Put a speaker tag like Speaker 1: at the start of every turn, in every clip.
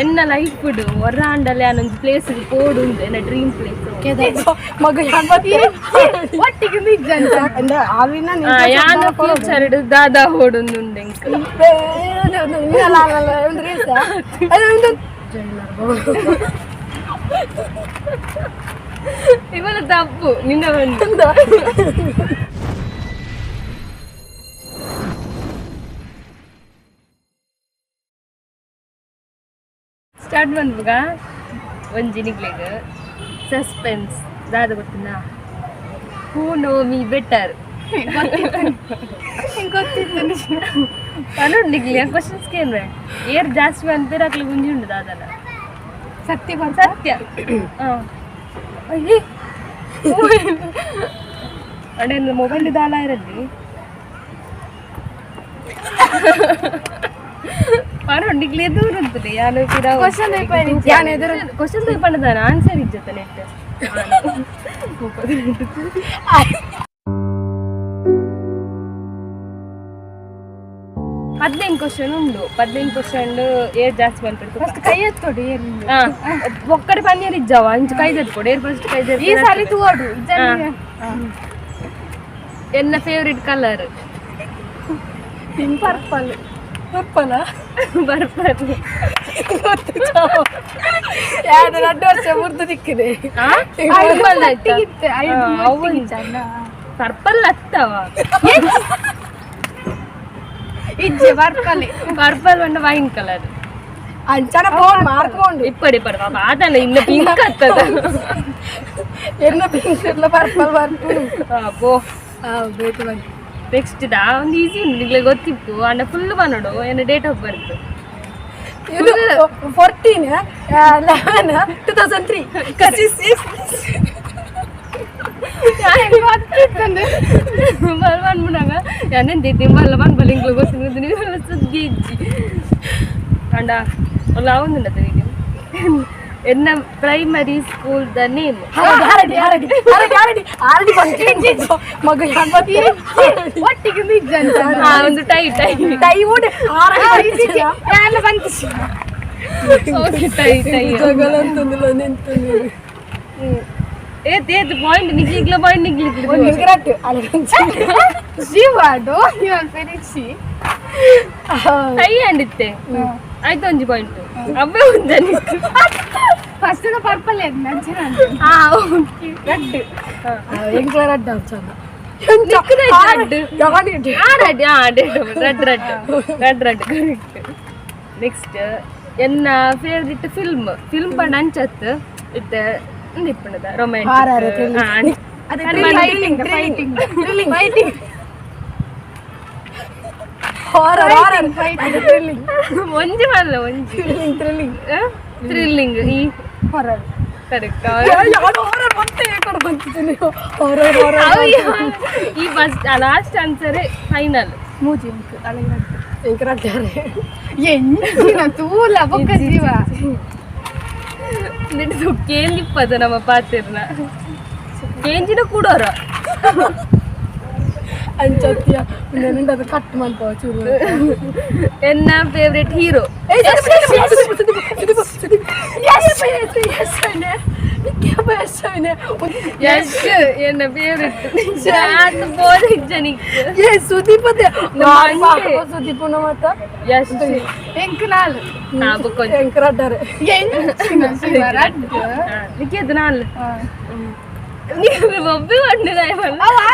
Speaker 1: ಎನ್ನ ಲೈಫ್ ಹೊರಾಂಡಲೆ ಒಂಜಿ ಪ್ಲೇಸ್ ಪೋಡು ಉಂಡು, ಎನ್ನ ಡ್ರೀಮ್ ಪ್ಲೇಸ್.
Speaker 2: ಮಗ.
Speaker 3: ಒಟ್ಟಿಗೆ ನಿಜ.
Speaker 2: ಆವಿನ.
Speaker 1: ಯಾನ ಫ್ಯೂಚರ್ ದಾದಾ ಹೋಡುಂದು ಉಂಡು ಎಂಕ್. ಇವನ ತಪ್ಪು ನಿನ್ನ ಬಂದು. ಸ್ಟಾರ್ಟ್ ಬಂದ್ಬುಗ. ಒಂಜಿ ನಿಗ್ಲೆಗ್ ಸಸ್ಪೆನ್ಸ್ ದಾದ ಗೊತ್ತಿನ? Who know me better?
Speaker 3: ಗೊತ್ತಿತ್ತು.
Speaker 1: ಪನೊಡು ನಿಗ್ಲಿ ಕ್ವಶನ್ಸ್ ಕೇನ್ವೆ. ಏರ್ ಜಾಸ್ತಿ ಅನ್ಪೇರ್ ಅಕ್ಲೆ ಗುಂಜಿ ಉಂಡು ದಾದನ.
Speaker 3: ಸತ್ಯ ಬರ್ತ.
Speaker 1: ಸತ್ಯ. ಅಯ್ಯೇ, ಅಡೆ ಮೊಬೈಲ್ ದಾಲ ಇರಲ್ಲಿ ಪನೊಡು ನಿಗ್ಲಿ ದೂರ ಉಂತುಲೆ ಯಾನು.
Speaker 3: Question paper ಇಜ್ಜಿ.
Speaker 2: ಯಾನ್ ಎದುರು
Speaker 1: ಕ್ವಶನ್ ಪೇಪರ್ ದಾನ ಆನ್ಸರ್ ಇಜ್ಜತ್ತ ನೆಟ್. 15 ಕ್ವಶನ್ ಉಂಡು. 15 ಕ್ವಶನ್ ಏರ್ ಜಾಸ್ತಿ ಬಂದ್ಬಿಡ್ತು?
Speaker 3: ಫಸ್ಟ್ ಕೈ ಎತ್ತೋಡು ಏರ್.
Speaker 1: ಒಕ್ಕಡೆ ಪನ್ನೀರ್ ಇಜ್ಜಾವ ಅಂಚು ಕೈ ಕೊಡು. ಏರ್ ಫಸ್ಟ್ ಕೈ?
Speaker 3: ಈ ಸಾರಿ ತೂವಡು.
Speaker 1: ಎನ್ನ ಫೇವ್ರೆಟ್ ಕಲರ್?
Speaker 3: ಪರ್ಪಲ್.
Speaker 2: ಪರ್ಪಲ.
Speaker 1: ಪರ್ಪಲ್.
Speaker 2: ಯಾರು 2 ವರ್ಷ ಮುರ್ದು ದಿಕ್ಕಿದೆ.
Speaker 3: ಒಟ್ಟಿಗಿತ್ತು, ಐದು ಒಟ್ಟಿಗಿತ್ತು ಅಲ್ಲ?
Speaker 1: ಪರ್ಪಲ್ ಅತ್ತವ.
Speaker 3: ಇಜ್ಜೆ, ಪರ್ಪಲ್.
Speaker 1: ಪರ್ಪಲ್ ಒಂದು ವೈನ್ ಕಲರ್.
Speaker 2: ಅಂಚನ ಫೋನ್ ಮಾರ್ಕೊಂಡು.
Speaker 1: ಇಪ್ಪಡಿ ಇಪ್ಪಡಿ ಪಾಪ ಆದಲ್ಲ ಇನ್ನು ಪಿಂಕ್ ಆಗ್ತದ.
Speaker 2: ಎನ್ನ ಪಿಂಕ್ ಇಲ್ಲ, ಪರ್ಪಲ್ ಪರ್ಪಲ್.
Speaker 1: ಬೋ.
Speaker 2: ಬೇಕು ಬನ್ನಿ.
Speaker 1: ನೆಕ್ಸ್ಟ್ ದಾ ಒಂದು ಈಸಿ ಉಂಟು, ನಿಗ್ಲೆ ಗೊತ್ತಿತ್ತು ಅಂಡ ಫುಲ್ ಬನ್ನೋಡು. ಏನ ಡೇಟ್ ಆಫ್ ಬರ್ತ್?
Speaker 2: ಇದು 14/11/2003.
Speaker 1: ಬನ್ಬಿಡಾಗ ಯಾನೇನು ತಿಂಬಲ್ಲ ಬನ್ಬಲ್ಲ ಇಂಗ್ಲು ಗೊತ್ತಿಲ್ಲ ನೀವು ಸುದ್ದಿ ಇಜ್ಜಿ ಅಂಡ ಒಲ್ಲ ಅವಂದುಂಡದ ವಿಡಿಯೋ. ಎನ್ನ ಪ್ರೈಮರಿ ಸ್ಕೂಲ್ the name?
Speaker 2: ಹರಡಿ ಹರಡಿ ಹರಡಿ ಹರಡಿ ಹರಡಿ ಹರಡಿ ಬಂತು ಮಗ.
Speaker 3: ಒಟ್ಟಿಗೆ ನಿಜ ಅಂತ.
Speaker 1: ಒಂದು ಟೈ ಟೈ.
Speaker 2: ಟೈ ಉಂಡು ಹರಡಿ.
Speaker 3: ಎಲ್ಲ ಬಂತು.
Speaker 1: Okay, tie tie.
Speaker 2: ಜಗಳ ಅಂತಂದಿಲ್ಲ ನಿಂತು.
Speaker 1: ಏತ್ ಏತ್ ಪಾಯಿಂಟ್ ನಿಗ್ಲಿ ಈಗ್ಲ ಪಾಯಿಂಟ್ ನಿಗ್ಲಿ.
Speaker 2: ಒಂದು ಸಿಗರೆಟ್ ಅಲ್ಲಿ.
Speaker 3: ಜೀವಾಡು ಇವನ್ ಪೆರಿಚಿ.
Speaker 1: ಟೈ ಅಂಡಿತ್ತೆ ಆಯ್ತು. ಒಂಜಿ ಪಾಯಿಂಟ್ ಅವೇ ಒಂಜಿ.
Speaker 3: ಫಸ್ಟ್ ಪರ್ಪಲ್ ನಂಚಿನ.
Speaker 1: ಓಕೆ.
Speaker 3: ರೆಡ್.
Speaker 2: ಎಂಕ್ಲ ರಡ್ಡ ಚಂದ.
Speaker 1: ರಡ್ಡ್. Red red red red red, correct. Next ಎನ್ನ ಫೇವ್ರೆಟ್ ಫಿಲ್ಮ್? ಫಿಲ್ಮ್ ಪಂಡ ಅಂಚತ್ ಇತ್ತೆ ಇಪ್ಪಣದ.
Speaker 2: Horror, thrilling.
Speaker 1: Romantic.
Speaker 3: Fighting, fighting, fighting.
Speaker 2: Horror horror thrilling.
Speaker 1: ಒಂಜಿ ಮಲ್ಲ ಒಂಜಿ.
Speaker 2: Thrilling thrilling.
Speaker 1: ಥ್ರಿಲ್ಲಿಂಗ್ ಈ.
Speaker 3: ಹೊರರ್.
Speaker 1: ಕರೆಕ್ಟ್.
Speaker 2: ಯಾರು ಹಾರರ್ ಮತ್ತೆ ಕಡೆ ಬಂತಿದ್ದೀನಿ ಹಾರರ್ ಹಾರರ್.
Speaker 1: ಈ ಫಸ್ಟ್ ಲಾಸ್ಟ್ ಆನ್ಸರ್ ಫೈನಲ್.
Speaker 3: ಮೂಜಿ ಉಂಟು ಅಲ್ಲ?
Speaker 2: ಎಂಕ್ ರಡ್ಡಾರೆ.
Speaker 3: ಎಂಚಿನ ತೂಲ ಬೊಕ್ಕ ಜೀವ.
Speaker 1: ನಿಡ್ದು ಕೇಳಿಪ್ಪದ ನಮ್ಮ ಪಾತಿರ್ನ ಕೇಂಜಿನ ಕೂಡೋರ.
Speaker 2: ಅಂಚತ್ಯ ನೆನಂಡ ಅದು ಕಟ್ ಮಲ್ಪ ಚೂರು.
Speaker 1: ಎನ್ನ ಫೇವ್ರೆಟ್ ಹೀರೋ?
Speaker 2: ಏಯ್ ಸುದೀಪ್ ಸುದೀಪ್ ಸುದೀಪ್ ಸುದೀಪ್ ಸುದೀಪ್.
Speaker 1: ಯಶ್ ಎನ್ನ ಫೇವ್ರೆಟ್ ಬೋರ್ ಜನಿಕ್.
Speaker 2: ಏ ಸುದೀಪ್ ಅದೇ.
Speaker 1: ನಮ್ಮ ಅಂಡೆ.
Speaker 2: ಸುದೀಪ್ ಮಾತ.
Speaker 1: ಯಶ್.
Speaker 3: ಎಂಕ್ ನಾಲ್.
Speaker 1: ಹಾ ಬೊಕ್ಕೊಂಜಿ.
Speaker 2: ಎಂಕ್ ರಡ್ಡಾರೆ.
Speaker 3: ಎಂಚಿನ ಜೀವ ರಡ್ಡ್.
Speaker 1: ನಿಕ್ಕೆದು ನಾಲ್. ನೀವು ಒಬ್ಬೆ ಒಂಡೆ.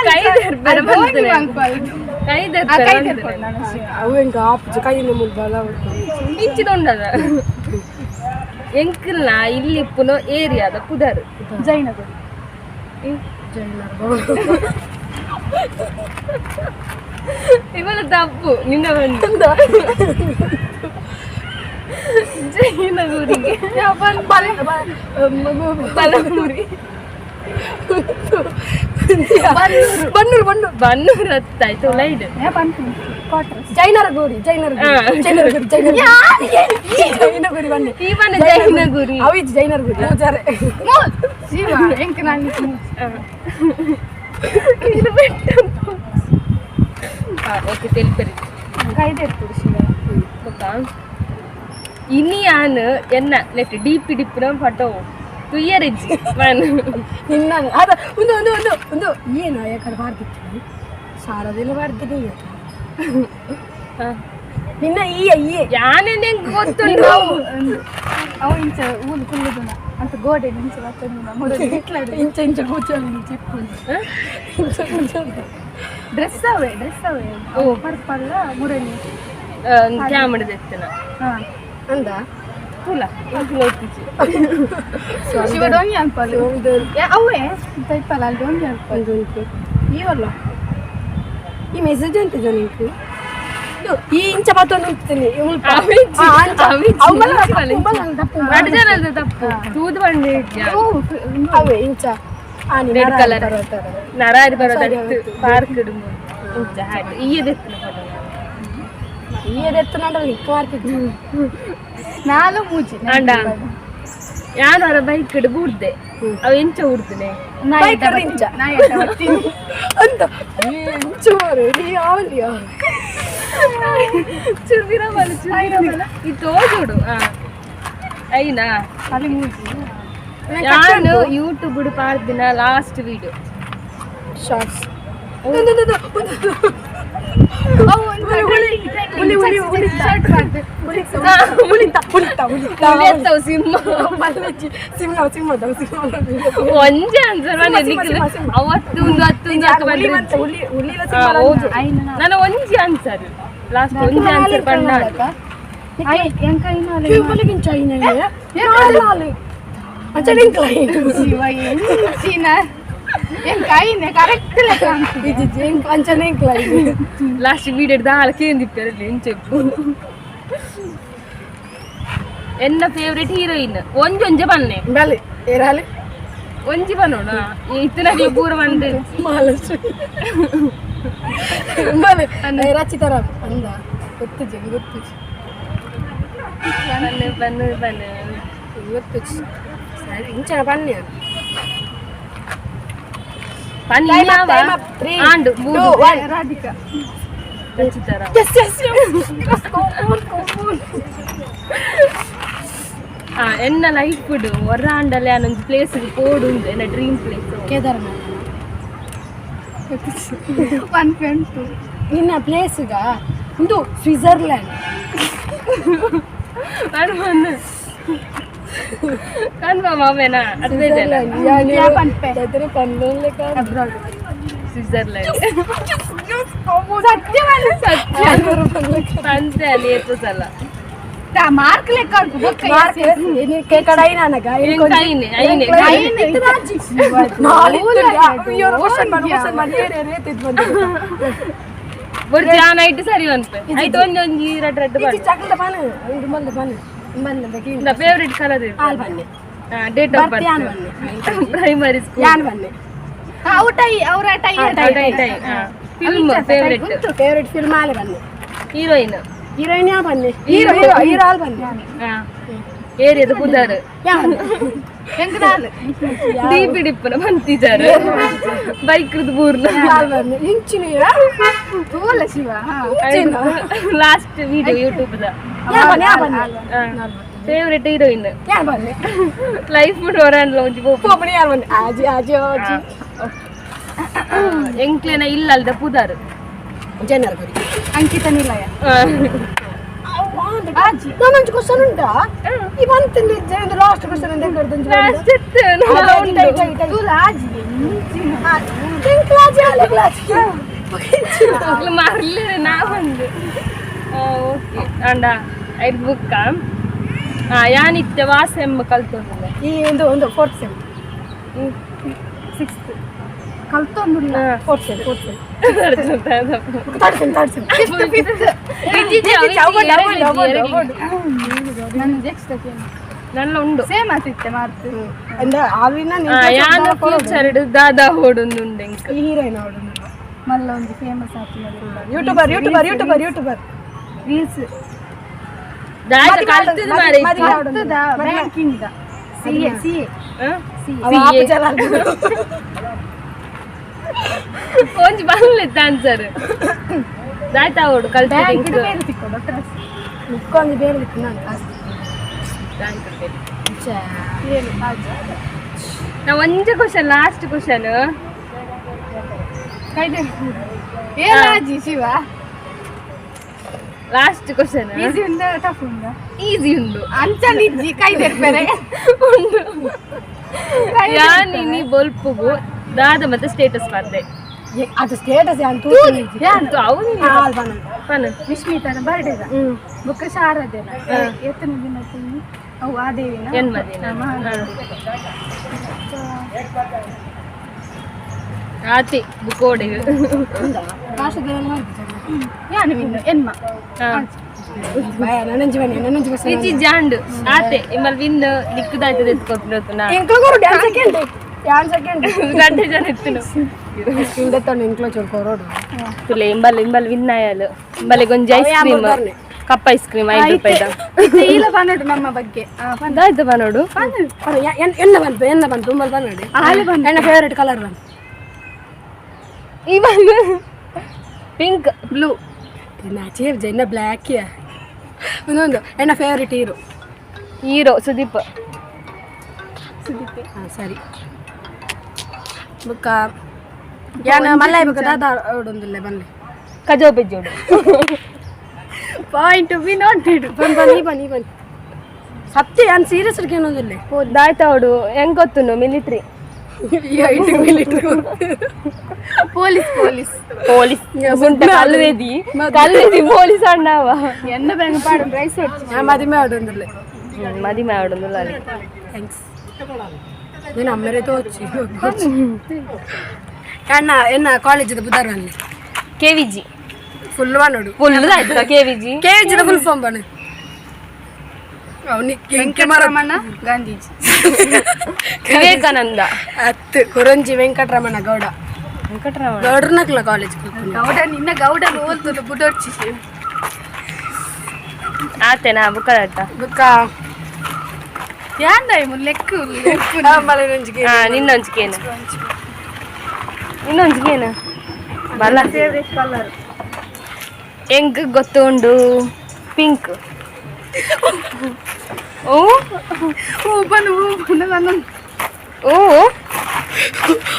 Speaker 1: ಕೈ ದರ್ಬರ ಬಂತನೆ ಕೈ ದರ್ಬರ ಬಂತನೆ.
Speaker 2: ಅವು ಎಂಕ್ ಆಪುಜ ಕೈಯಿಂದ ಮುಲ್ಬಲ.
Speaker 1: ಇಂಚಿದೊಂಡದ ಎಂಕಲ್ನ ಇಲ್ಲಿ ಇಪ್ಪುನ ಏರಿಯಾದ ಪುದರ್?
Speaker 3: ಜೈನಗುಡಿ.
Speaker 1: ಇವಳ ತಪ್ಪು ನಿನ್ನ ಬಂದು ಜೈನಗುರಿಗೆ ಬಲಮುರಿ.
Speaker 2: ಬನ್ನೂರು ಬನ್ನೂರು.
Speaker 1: ಬನ್ನೂರು ಹತ್ತಾಯ್ತು ಲೈಡ್.
Speaker 2: ಜೈನರ ಗುಡಿ ಜೈನರ. ಜೈನರ ಗುಡಿ ಜೈನರ ಜೈನಗುಡಿ ಬನ್ನಿ.
Speaker 1: ಈ ಮನೆ ಜೈನಗುರಿ.
Speaker 2: ಅವು ಇಜ್ಜಿ ಜೈನರ ಗುಡಿ ಪೂಜಾರೆ.
Speaker 3: ಜೀವ ಎಂಕ್ ನಾಲ್.
Speaker 1: ಇದು ಬೆಟ್ಟ. ಓಕೆ, ತೆಲಿಪರಿ.
Speaker 3: ಕೈದೆರ್ಪುಡು ಶಿವ.
Speaker 1: ಬೊಕ್ಕ ಇನಿಯಾನ್ ಎನ್ನ ನೆಟ್ ಡಿಪಿ ಡಿಪ್ಪುನ ಫೋಟೋ ತುಯ್ಯರಿಜ್ಜಿ ಮನ್
Speaker 2: ನಿನ್ನ ಅದ ಒಂದು ಒಂದು ಒಂದು ಒಂದು ಏನು ಯಾಕಡೆ ಬಾರ್ದಿತ್ತು ಶಾರದೆಲ್ಲ ಬಾರ್ದಿನಿ ನಿನ್ನ ಈಯ ಈಯೆ
Speaker 1: ಯಾನೆನ್ ಎಂಕ್ ಗೊತ್ತುಂಡು
Speaker 3: ಅವು ಇಂಚ ಊಲು ಕುಲ್ಲುದುನ ಅಂತ ಗೋಡೆ ಇಂಚ ಬತ್ತೊಂದುನ ಮೊದಲು ಇಟ್ಲಾಡು
Speaker 2: ಇಂಚ ಇಂಚ ಕೂಚೋದು ಇಂಚ ಇಪ್ಪುಂಡು ಇಂಚ ಕೂಚೋದು
Speaker 3: ಡ್ರೆಸ್ ಅವೇ ಡ್ರೆಸ್ ಅವೇ
Speaker 1: ಓ.
Speaker 3: ಪರ್ಪಲ್ಲ ಮುರಳಿ
Speaker 1: ಕ್ಯಾಮರಾ ದೆತ್ತನ
Speaker 3: ಹಾ
Speaker 2: ಅಂದ
Speaker 1: ತುಲ ಎಂಕ್ ಗೊತ್ತಿಜ್ಜಿ
Speaker 3: ಶಿವ ಡೊಂಗಿ ಅನ್ಪಲು ಅವೇ ಅಂತ ಇಪ್ಪಲ್ಲ ಅಲ್ಲಿ ಡೊಂಗಿ ಅನ್ಪಲು
Speaker 2: ಒಂದು ಇವಲ್ಲ ಈ ಮೆಸೇಜ್ ಅಂತ ನಿಂಕು ಈ ಇಂಚ ಬತ್ತೊಂದು ಉಂತೀನಿ
Speaker 1: ಅವಿಜ್ಜಿ, ಅವಿಜ್ಜಿ, ರಡ್ಡ್ ಜನದ ತಪ್ಪು ತೂದು ಬಂಡೆ
Speaker 2: ಅವೇ ಇಂಚ ಆನಿ
Speaker 1: Red
Speaker 2: ನರ
Speaker 1: colour.
Speaker 2: ಪರ್ವತ.
Speaker 1: ನರಾರಿ ಬರೋದ
Speaker 2: ಸರಿ, ಅವತ್ತು.
Speaker 1: ಪಾರ್ಕ್ ಇಂಚ ಹಾಗೆ ಈಯದೆತ್ತನ ಫೋಟೋ
Speaker 2: ಈ ಎದೆತ್ತನಾಂಡಲ ನಿಕ್ಕ ಮಾರ್ತಿದ್ದು
Speaker 3: ನಾಲು ಮೂಜಿ
Speaker 1: ಅಂಡ ಯಾನ್ ಹೊರ ಬೈಕ್ ಇಡ್ ಬೂಡ್ದೆ ಅವ ಎಂಚ ಊಡ್ದನೆ
Speaker 2: ಬೈಕ್ ಅಡ್ ಇಂಚ. ಅಂತ ಇಂಚು ಮಾರು ನೀ ಯಾವಲ್ಲಿಯ
Speaker 1: ಚುರ್ಬಿರ ಬಲ ಚುರ್ಬಿರ ಬಲ ಈ ತೋಜುಡು ಆ ಐನಾ
Speaker 3: ಅಲ್ಲಿ ಮೂಜಿ
Speaker 1: ಯಾನು ಯೂಟ್ಯೂಬ್ ಪಾರ್ದಿನ last video
Speaker 2: shorts
Speaker 3: ಅವು ಒಂದು
Speaker 2: ಹುಲಿ, ಹುಲಿ, ಹುಲಿ.
Speaker 3: ಶರ್ಟ್ ಮಾಡ್ತೆ
Speaker 2: ಹುಲಿತ ಹುಲಿತ ಹುಲಿತ
Speaker 1: ಹುಲಿಯತ್ತವು ಸಿಂಹ
Speaker 2: ಸಿಂಹ ಸಿಂಹ ಸಿಂಹ
Speaker 1: ಒಂಜೆ ಆನ್ಸರ್ ಮನೆ
Speaker 2: ಸಿಂಹ,
Speaker 1: ನಿಕ್ಲು
Speaker 2: ಸಿಂಹ, ಸಿಂಹ.
Speaker 1: ಅವತ್ತು ಒಂದು ಹತ್ತು ಒಂದು ಹತ್ತು
Speaker 2: ಹುಲಿ
Speaker 1: ಬಂದ್ರೆ
Speaker 2: ಮತ್ತೆ ಹುಲಿ ಹುಲಿ
Speaker 1: ಆ, ಹೌದು.
Speaker 3: ಐನ
Speaker 1: ನಾನು ಒಂಜಿ ಆನ್ಸರ್ ಲಾಸ್ಟ್ ಒಂಜಿ ಆನ್ಸರ್ ಬಂದ
Speaker 3: ಶಿವ ಎಂಚಿನ ಎಂಕ್ ಐನೆ ಕರೆಕ್ಟ್ ಲೆಕ್ಕ
Speaker 1: ಲಾಸ್ಟ್ ವೀಡಿಯೋ ದಾಳ ಕೇಂದಿಪ್ಪರಲ್ಲಿ ಇಂಚೆಪ್ಪು ಎನ್ನ ಫೇವ್ರೆಟ್ ಹೀರೋಯಿನ್ ಒಂಜಿ ಒಂಜೆ ಬನ್ನೆ
Speaker 2: ಬಲೆ ಏರಾಲಿ
Speaker 1: ಒಂಜಿ ಬನ್ನೋಣ ಇತ್ತನಾಗ್ಲಿ ಪೂರ ಬಂದು
Speaker 2: ಮಹಾಲಕ್ಷ್ಮಿ ಬಲೆ ರಚಿತಾರ ಅಂದ ಗೊತ್ತಿಜಿ ಗೊತ್ತಿಜಿ
Speaker 1: ಬನ್ನು ಬನ್ನು ಬನ್ನು
Speaker 2: ಗೊತ್ತಿಜಿ ಸರಿ ಇಂಚನ ಬನ್ನಿ
Speaker 1: ಪನ್ನಿ
Speaker 2: Time up,
Speaker 1: ಯಾವ?
Speaker 2: time up. Three,
Speaker 1: ಆಂಡು
Speaker 2: two,
Speaker 1: ಮೂರು
Speaker 2: one.
Speaker 3: Radhika
Speaker 1: Rachitara
Speaker 2: Yes, yes, yes. Go on, go on.
Speaker 1: ಆ, ಎನ್ನ ಲೈಫ್ ಹೊರಾಂಡಲೆ ಒಂಜಿ ಪ್ಲೇಸ್ ಪೋಡು ಉಂಡು ಎನ್ನ dream place
Speaker 2: Kedarnath
Speaker 3: one friend to
Speaker 2: ನಿನ್ನ ಪ್ಲೇಸ್ಗ ಒಂದು ಸ್ವಿಟ್ಜರ್ಲ್ಯಾಂಡ್
Speaker 1: ಕನ್ಫರ್ಮ್ ಕನ್ಫರ್ಮ್ ಅವೇನಾ ಅದೇ
Speaker 3: ಯಾ ಪನ್ಪೆ.
Speaker 2: ಅಬ್ರಾಡ್
Speaker 1: ಸ್ವಿಟ್ಜರ್ಲ್ಯಾಂಡ್
Speaker 3: ಸತ್ಯವಲ್ಲ
Speaker 1: ಸತ್ಯ ಅಂತೆ ಅಲ್ಲಿ ಏತು ಸಲ
Speaker 3: ಮಾರ್ಕ್ ಲೆಕ್ಕ ಉಂಟು ಬೊಕ್ಕ
Speaker 2: ಕಡಾಯಿ ನನಗ
Speaker 1: ಎಂಕ್ ಐನೆ ಐನೆ ಬೊರ್ಜಿ ಆ ನೈಟ್ ಸರಿ ಅನ್ಪೆ ಐಟ್ ಒಂಜಿ ಒಂಜಿ ರಡ್ ರಡ್ ಬಣ್ಣ favourite colour date of birth primary school
Speaker 3: ಅವು ಟೈ ಅವರ tie
Speaker 1: film favourite
Speaker 2: favourite film ಆಲೆ ಬನ್ನಿ
Speaker 1: ಹೀರೋಯಿನ್
Speaker 2: ಹೀರೋಯಿನ್ ಯಾ ಬನ್ನಿ hero hero hero all ಬನ್ನಿ
Speaker 1: ಏರಿಯದ ಪುದರ್
Speaker 2: ಯಾ ಬನ್ನಿ
Speaker 3: ಎಂಕ್ ನಾಲ್
Speaker 1: ಡಿಪಿ ಡಿಪ್ಪನ ಬಂತಿದ್ದಾರೆ ಬೈಕ್ ಬೂರ್ನ
Speaker 2: ಆಲ್ ಬನ್ನಿ ಇಂಚಿನ
Speaker 3: ತೂಲ Shiva
Speaker 1: last video YouTube the
Speaker 2: yeah ಬನ್ನಿ ಯಾ ಬನ್ನಿ
Speaker 1: ಫೇವರೇಟ್ ಹೀರೋಯಿನ್
Speaker 2: ಯಾ ಬನ್ನಿ
Speaker 1: ಲೈಫ್ ಹೊರಾಂಡ್ಲ ಒಂಜಿ ಪೋಪು
Speaker 2: ಪೋಪಣಿ ಯಾರು ಬನ್ನಿ ಆಜಿ ಆಜಿ ಆಜಿ
Speaker 1: ಎಂಕ್ಲೆನ ಇಲ್ಲ ಅಲ್ದ ಪುದರ್
Speaker 2: ಜನರ ಗುರಿ
Speaker 3: ಅಂಕಿತ ನಿಲಯ ಆಜಿ
Speaker 2: ನಾನೊಂದು ಕ್ವಶನ್ ಉಂಟಾ ಈ ಬಂತು ಲಾಸ್ಟ್ ಕ್ವಶನ್ ಅಂತ ಕರ್ದು
Speaker 1: ಲಾಸ್ಟ್
Speaker 3: ತೂಲ ಆಜಿ ಎಂಚಿನ
Speaker 1: ಮರ್ಲಿ ನಾ ಬಂದು ಓಕೆ ಅಂಡ ಐದು ಬುಕ್ಕ ಯಾನಿತ್ತೆ ವಾಸ ಎಂಬ ಕಲ್ತೊಂದಿಲ್ಲ
Speaker 2: ಈ ಒಂದು ಒಂದು fourth sem
Speaker 3: sixth ಕಲ್ತೊಂದುಲ್ಲ
Speaker 2: fourth sem fourth sem third sem third sem
Speaker 3: ನನ್ನ ನೆಕ್ಸ್ಟ್
Speaker 1: ನನ್ನ ಉಂಡು
Speaker 3: ಸೇಮ್ ಆತಿತ್ತೆ ಮಾರ್ಕ್
Speaker 2: ಅಂದ್ರೆ ಆವಿನ
Speaker 1: ಯಾನ ಫ್ಯೂಚರ್ ದಾದಾ ಹೋಡೊಂದು ಉಂಡು ಎಂಕ್
Speaker 2: ಈ ಹೀರೋಯಿನ್ ಅವಳು
Speaker 3: ಮಲ್ಲ ಒಂಜಿ ಫೇಮಸ್ ಆತಿನ
Speaker 2: YouTuber YouTuber YouTuber YouTuber
Speaker 3: reels
Speaker 1: ದಾದ ಕಲ್ತದ ಮಾರೆ
Speaker 3: ಕಲ್ತದ banking the C A C A
Speaker 2: ಅವ ಆಪು ಜಲ
Speaker 1: ಒಂಜಿ ಬಲ್ಲೆತ್ತ ಆನ್ಸರ್ ದಾಯ್ತಾ ಓಡು ಕಲ್ತದ
Speaker 3: ಬ್ಯಾಂಕ್
Speaker 1: ಎಂಕ್
Speaker 3: ಬೇರೆ ತಿಕ್ಕೋದು
Speaker 2: ಮುಕ್ಕೊಂದು ಬೇರೆ ದಿಕ್ಕು ನಾನು ಕಾಸು
Speaker 1: ನಾ ಒಂಜಿ ಕ್ವಶನ್, ಲಾಸ್ಟ್ ಕ್ವಶನ್.
Speaker 3: ಕೈದೆ ಏನಾಜಿ ಶಿವ?
Speaker 1: Last question.
Speaker 3: ಈಸಿ ಉಂದ, ಟಫ್ ಉಂದ?
Speaker 1: ಈಸಿ ಉಂಡು.
Speaker 3: ಅಂಚ ನಿಜ್ಜಿ, ಕೈದೆರ್ಪೆರೆ.
Speaker 1: ಉಂಡು. ಯಾನ್ ಇನಿ ಬೊಲ್ಪುಗು ದಾದ ಮತ್ತೆ ಸ್ಟೇಟಸ್ ಪಾಡ್ದೆ?
Speaker 2: ಅದು ಸ್ಟೇಟಸ್ ಯಾನ್ ತೂತು.
Speaker 1: ಅವು ಪನ.
Speaker 3: ವಿಸ್ಮಿತನ ಬರ್ಡೇದ ಬೊಕ್ಕ ಶಾರದೆನ ಎತ್ತನ ದಿನ ತಿನ್ನಿ ಅವು ಆ ದೇವಿನ.
Speaker 1: ಜನ್ಮದಿನ ಆತಿ ಬುಕೋಡಿ.
Speaker 3: ಯಾನು ವಿನ್ನು ಎನ್ಮ.
Speaker 2: ನನಂಜಿ ಬನ್ನಿ, ನನಂಜಿ ಬಸ್.
Speaker 1: ವಿಚಿ ಜಾಂಡ್ ಆತೆ ಇಮ್ಮಲ್ ವಿನ್ ದಿಕ್ಕದಾಯ್ತದೆ ಎತ್ಕೊತ್ತಿನ.
Speaker 2: ಎಂಕ್ಲ ಡ್ಯಾನ್ಸ್ ಸೆಕೆಂಡ್, ಡ್ಯಾನ್ಸ್ ಸೆಕೆಂಡ್.
Speaker 1: ಗಂಟೆ ಜನ ಎತ್ತುನು.
Speaker 2: ಇಂದೆತ್ತೊಂಡು ಎಂಕ್ಲ ಚೂರು ಕೊರೋಡು.
Speaker 1: ತುಲೆ, ಇಂಬಲ್ ಇಂಬಲ್ ವಿನ್ ಆಯಲ್. ಇಂಬಲಿಗೆ ಒಂಜಿ ice cream, cup ice cream 5 ರೂಪಾಯಿದ.
Speaker 3: ಇಲ್ಲ, ಬನ್ನೋಡು ನಮ್ಮ ಬಗ್ಗೆ.
Speaker 1: ದಾಯ್ತ ಬಾ ನೋಡು.
Speaker 2: ಎನ್ನ ಬಂತು, ಎನ್ನ ಬಂತು, ಉಂಬಲ್ ಬಂದು.
Speaker 3: ಹಾಲು ಬಂದು.
Speaker 2: ಎನ್ನ ಫೇವರೇಟ್ ಕಲರ್ ಬಂತು.
Speaker 1: ಇವಾಗ ಪಿಂಕ್.
Speaker 3: ಬ್ಲೂ.
Speaker 2: ನಾಚಿ ಜೈನ ಬ್ಲ್ಯಾಕ್. ಒಂದೊಂದು ಎನ್ನ ಫೇವರೇಟ್ ಹೀರೋ?
Speaker 1: ಹೀರೋ ಸುದೀಪ್.
Speaker 3: ಸುದೀಪೆ.
Speaker 2: ಹಾಂ, ಸರಿ. ಬುಕ್ಕ ಯಾನ ಮಲ್ಲ ಬುಕ್ಕ ದಾದ ಅವಡೊಂದಿಲ್ಲ ಬನ್ನಿ.
Speaker 1: ಕಜೋ ಬೆಜ್ಜೋಡು.
Speaker 3: Point be noted.
Speaker 2: ಬನ್ನಿ ಬನ್ನಿ ಬನ್ನಿ ಬನ್ನಿ. ಸತ್ಯ, ಯಾನ್ ಸೀರಿಯಸ್ ಏನೊಂದಿಲ್ಲ.
Speaker 1: ದಾಯ್ತ ಅವಡು ಹೆಂಗ್ ಗೊತ್ತುನು? ಮಿಲಿಟ್ರಿ.
Speaker 2: ಈ IT military.
Speaker 3: Police, police.
Speaker 1: Police ಕಲ್ವೇದಿ, ಕಲ್ವೇದಿ ಪೊಲೀಸ್ ಅಣ್ಣವ.
Speaker 3: ಎನ್ನ ಬ್ಯಾಂಕ್ ಪಾಡು ರೈಸ್.
Speaker 2: ഞാൻ മതിമേ അവിടെ
Speaker 1: ಮದಿಮೆ ಆಡೊಂದಿಲ್ಲ ಅಲ್ಲಿ.
Speaker 2: Thanks. నేను అమ్మరేతో వచ్చి ಅಣ್ಣ ಎನ್ನ ಕಾಲೇಜಿದ ಬುಧಾರ ಅಲ್ಲಿ.
Speaker 1: K V G.
Speaker 2: Full ಬಾನೋಡು.
Speaker 1: ಫುಲ್ ಆಯ್ತಾ ಕೆ ವಿ ಜಿ?
Speaker 2: ಕೆ ಜಿದ ಫುಲ್ ಫಾರ್ಮ್ ಬಾನು ಅವನಿಗೆ.
Speaker 3: ವೆಂಕಟರಮಣ ಗಾಂಧೀಜಿ.
Speaker 1: ವಿವೇಕಾನಂದ.
Speaker 2: ಅತ್ತು, ಕುರಂಜಿ ವೆಂಕಟರಮಣ ಗೌಡ.
Speaker 1: ವೆಂಕಟರಮಣ.
Speaker 2: ಗೌಡ್ರನಕ್ಲ ಕಾಲೇಜ್.
Speaker 3: ಗೌಡ, ನಿನ್ನ ಗೌಡನ ಓಲ್ತುಲು ಬುಡೊರ್ಚಿ.
Speaker 1: ಆತೇನಾ ಬುಕ್ಕದಾಟ?
Speaker 2: ಬುಕ್ಕ.
Speaker 3: ಯಾಂದ ಲೆಕ್ಕು.
Speaker 1: ಹಾ, ನಿನ್ನೊಂಚಿಕೇನು, ನಿನ್ನೊಂಚಿಕೇನು ಬಲ್ಲ.
Speaker 3: Favourite colour?
Speaker 1: ಎಂಕ್ ಗೊತ್ತುಂಡು, ಪಿಂಕ್. ಓ.
Speaker 3: ಹೂ ಬನ್ನು, ಹೂ ಬನ್ನ ನನ್ನ.
Speaker 1: ಓ.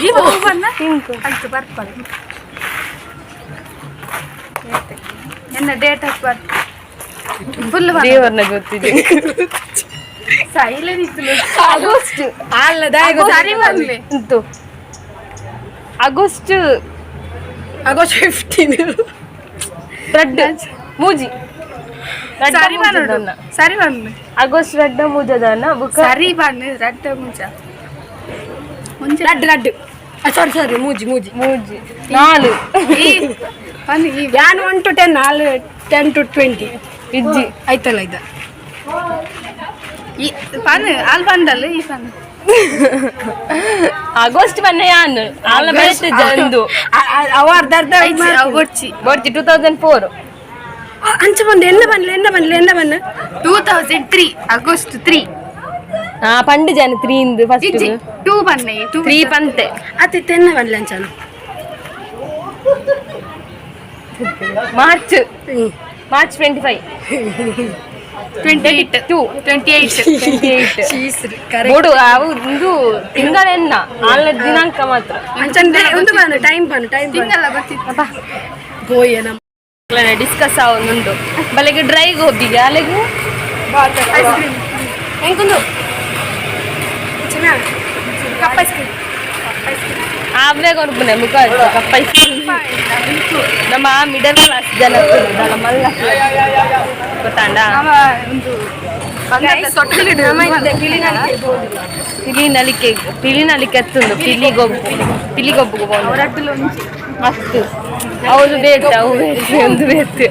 Speaker 3: ಈ ಹೂ ಬನ್ನ.
Speaker 1: ಪಿಂಕ್.
Speaker 3: ಆಯ್ತು, ಪರ್ಪಲ್. ನನ್ನ ಡೇಟ್ ಆಫ್ ಬರ್ತ್ ಫುಲ್.
Speaker 1: ದೇವರನ್ನ ಗೊತ್ತಿದೆ.
Speaker 3: ಸೈಲೆಂಟ್ ಇತ್ತು.
Speaker 1: ಆಗಸ್ಟ್.
Speaker 2: ಅಲ್ಲ.
Speaker 3: ಸರಿ ಬರ್ಲಿ.
Speaker 1: ಉಂಟು ಆಗಸ್ಟ್.
Speaker 2: ಆಗಸ್ಟ್ 15.
Speaker 1: ರಡ್ಡ್ ಮೂಜಿ.
Speaker 3: ಸರಿ ಬನ್ನೋಡು, ಸರಿ ಬನ್ನು.
Speaker 1: ಆಗಸ್ಟ್ ರಡ್ಡ ಮೂಜದನ್ನ ಬುಕ್ಕ.
Speaker 3: ಸರಿ ಬನ್ನು, ರಡ್ಡ ಮುಂಚ ಮುಂಚೆ.
Speaker 2: ಲಡ್ಡು ಲಡ್ಡು, ಸಾರಿ ಸಾರಿ, ಮೂಜಿ ಮೂಜಿ.
Speaker 1: ಮೂಜಿ ನಾಲು.
Speaker 3: ಈ ಬನ್ನು ಈ.
Speaker 2: ಯಾನ್ 1 ಟು 10, ನಾಲ್ 10 ಟು 20.
Speaker 1: ಇಜ್ಜಿ.
Speaker 2: ಆಯ್ತಲ್ಲ ಇದ್ದ.
Speaker 3: ಈ ಪನ್ ಅಲ್ಲಿ ಬಂದಲ್ಲ, ಈ ಪನ್.
Speaker 1: ಆಗಸ್ಟ್ ಬನ್ನ ಯಾನ್ ಆಲ ಬರುತ್ತೆ ಜಂದು.
Speaker 2: ಅವ ಅರ್ಧ ಅರ್ಧ.
Speaker 3: ಒಡ್ಚಿ.
Speaker 1: ಬರ್ತಿ 2004.
Speaker 2: ಅಂಚ ಬಂದು ಎನ್ನ ಬನ್ಲೆ, ಎನ್ನ ಬನ್ಲೆ, ಎನ್ನ ಬನ್ನ.
Speaker 3: 2003 ಆಗಸ್ಟ್ 3.
Speaker 1: ಹಾ, ಪಂಡು ಜನ ತ್ರೀ ಇಂದು ಫಸ್ಟ್.
Speaker 3: ಇಜ್ಜಿ, ಟೂ ಬನ್ನೆ, ಟೂ.
Speaker 1: ತ್ರೀ ಪಂತೆ.
Speaker 2: ಅತ್ತಿತ್ತ ಎನ್ನ ಬನ್ಲೆ ಅಂಚನ.
Speaker 1: ಮಾರ್ಚ್, ಮಾರ್ಚ್ 25.
Speaker 3: 28.
Speaker 1: 2.
Speaker 3: 28.
Speaker 1: 28.
Speaker 2: Cheese correct.
Speaker 1: ಬೋಡು ಅವು ಇಂದು ತಿಂಗಳೆನ್ನ ಆಲ್ನ ದಿನಾಂಕ ಮಾತ್ರ.
Speaker 2: ಅಂಚಂದ್ರೆ ಒಂದು ಬನ್ನ, ಟೈಮ್ ಬನ್ನ, ಟೈಮ್ ಬನ್ನ.
Speaker 3: ತಿಂಗಲ್ಲ ಗೊತ್ತಿತ್ತು.
Speaker 2: ಬೋಯ್ ನಮ್ಮ.
Speaker 1: ಡಿಸ್ಕಸ್ ಆವೊಂದುಂಡು ಬಲೆಗೆ ಡ್ರೈ ಗೋಬಿಗೆ ಅಲೆಗು.
Speaker 3: Ice cream.
Speaker 2: ಎಂಕೊಂದು ಚಿನ್ನ ಕಪ್ ಐಸ್ ಕ್ರೀಮ್.
Speaker 1: ಆವ್ರೆ ಕೊರ್ಪುನೆ ಮುಖ ಕಪ್ಪ. ನಮ್ಮ ಮಿಡಲ್ ಕ್ಲಾಸ್ ಜನ ಮಲ್ಲ ಗೊತ್ತಾಂಡ.
Speaker 3: ನಮ್ಮ ಒಂದು ಬಂಗಾರದ ತೊಟ್ಟಿಲಿಡು.
Speaker 1: ಪಿಲಿ ನಲಿಕೆ, ಪಿಲಿ ನಲಿಕೆ ಹತ್ತುಂಡು, ಪಿಲಿ ಗೊಬ್ಬು, ಪಿಲಿ ಗೊಬ್ಬುಗು ಪೋಂಡು.
Speaker 3: ಅವರಟ್ಟುಲು ಒಂಜಿ.
Speaker 1: ಮಸ್ತ್ ಹೌದು, ಬೇತೆ ಅವು ಬೇತೆ ಒಂದು ಬೇತೆ.